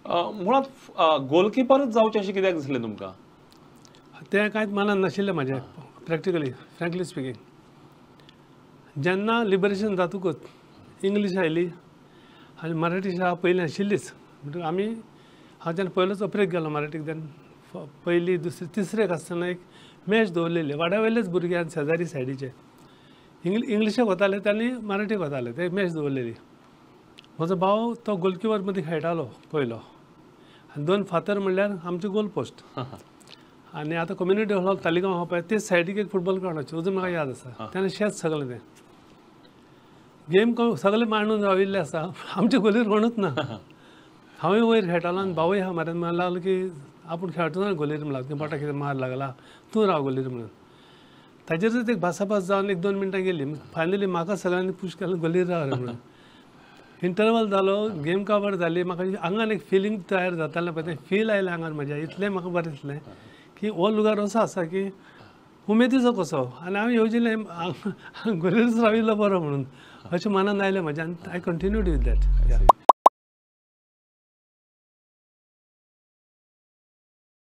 मुळात गोलकिपरच जावचें अशें कित्याक दिसलें तुमकां? तें कांयच मनान नाशिल्लें म्हाजें, प्रॅक्टिकली फ्रँकली स्पिकींग. जेन्ना लिबरेशन जातकूच इंग्लीश आयली आनी मराठी शाळा पयलीं आशिल्लीच, म्हणटकच आमी हांव जेन्ना पयलोच अप्रेक गेलो मराठीक तेन्ना पयली दुसरी तिसरेक आसतना एक मॅच दवरलेली, वाड्या वयलेच भुरगे आनी शेजारी सायडीचे इंग्लिशेक वताले आनी मराठीक वताले, ते मॅच दवरलेली. म्हजो भाव तो गोलकिपर मदीं खेळटालो पयलो, आनी 2 फातर म्हणल्यार आमचे गोल पोस्ट. आनी आतां कम्युनिटी हॉल तालिगांव आहा पळय तेच सायडीक एक फुटबॉल ग्रावंड आशिल्लें, अजून म्हाका याद आसा. तेन्ना शेत सगळें तें गेम सगळें मांडून राविल्लें आसा, आमचे गोलीर कोणूच ना. हांवूय वयर खेळटालो आनी भावूय आहा म्हाऱ्यान म्हणून लागलो की आपूण खेळटलो ना गोलीर, म्हणला की बोटाक कितें मार लागला तूं राव गोलीर म्हणून. ताजेरच एक भासाभास जावन 1-2 मिनटां गेली. फायनली म्हाका सगळ्यांनी पूश केलो गोलीर राव रे म्हणून. इंटरवल जालो, गेम काबार जाली, म्हाका आंगान एक फिलींग तयार जातालें पळय, तें फील आयलें आंगान म्हज्या, इतलें म्हाका बरें दिसलें की हो लुगार असो आसा की उमेदीचो कसो, आनी हांवें येवजिलें गोलीरच राविल्लो बरो म्हणून अशें मनान आयलें म्हज्या, आनी I continued with that.